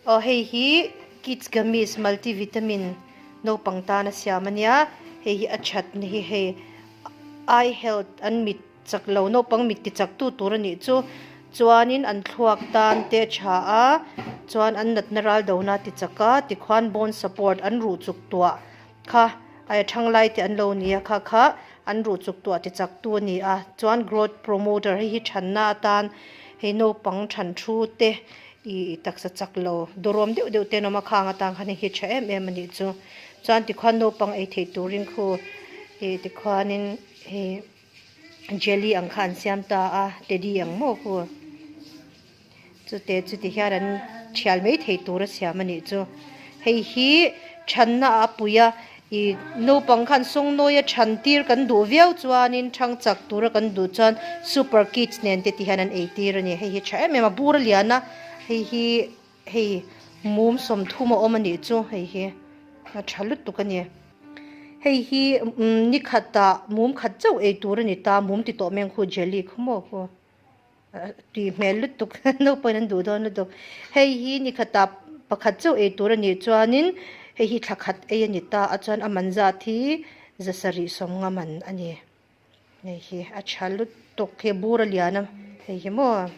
Aw hei hi kids gummies multivitamin naupang tana siam a nia hei hi a that na hi hei eye health an mit chak lo naupang mit ti chak tu tur a nih chu chuanin an thluak tan te a tha a chuan an natna ral do na ti chak a tikhuan bone support an ruh chuk tuah kha a thang lai te an lo ni a kha kha an ruh chuk tuah ti chak tu a ni a chuan growth promoter hei hi thanna atan hei naupang than thu te ih taksa chak lo dawrawm deuh deuh te an awm a khang atang khan hei hi tha em em a nih chu chuan tikhuan naupang ei theih turin khu ih tikhuanin hei jelly ang kha an siam ta a teddy ang maw khu. Chute chuti hian an thial mai thei tur a siam a nih chu. Hei hi thanna a pui a, ih naupang khan sawngnawi a than tir kan duh viau chuanin thang chak tura kan duh chuan super kids nen te ti hian an ei tir a ni. Hei hi tha em em a, bur a lian a, hei hi hei mum 30 a awm a nih chu hei hi a tha lutuk a ni. Hei hi ni khatah mum khat chauh ei tur a ni ta, mum ti tawh mai ang khu jelly khaw maw khu. Tui hmel lutuk naupangin an duh dawn lutuk. Hei hi ni khatah pakhat chauh ei tur a nih chuanin hei hi thla khat ei a ni ta a chuan a man zat hi zasarih sawmnga man a ni. Hei hi a tha lutuk hi a bur a lian a hei hi maw.